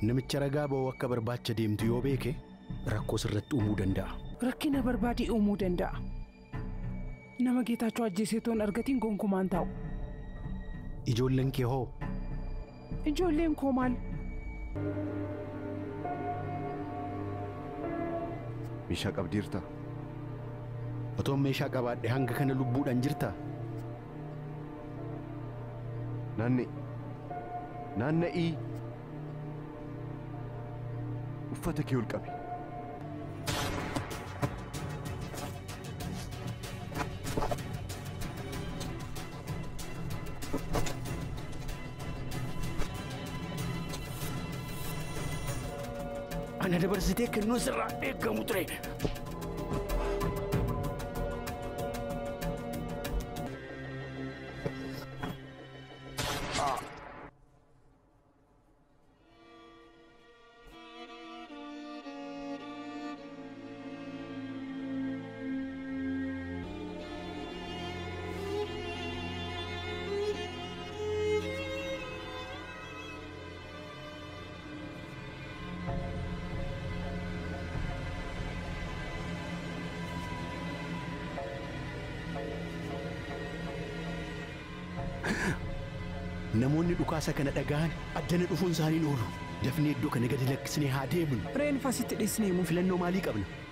Namicha ragaa ba'u akka barbaacha deemtu yoo beeke rakkoo sirratti uumuu danda'a. Rakkina barbaade uumuu danda'a. Nama Geetaachoo ajjeesee toon argatiin gonkumaan taa'u. Ijoolleen kee hoo? Ijoolleen koo maal? Meeshaa qabdiirta. Otoon meeshaa qabaadhe hanga kana lubbuudhaan jirtaa? Naanna'i. Naanna'ii. Uffata kee ol qabi. Ana dabarsitee kennuun sirraa eegamu ture. Namoonni dhukaasa kana dhaga'an addana dhufuun isaanii hin oolu. Dafnee iddoo kana gadi lakkisnee haa deemnu. Reenfa sitti dhiisnee Filannoo maalii qabna?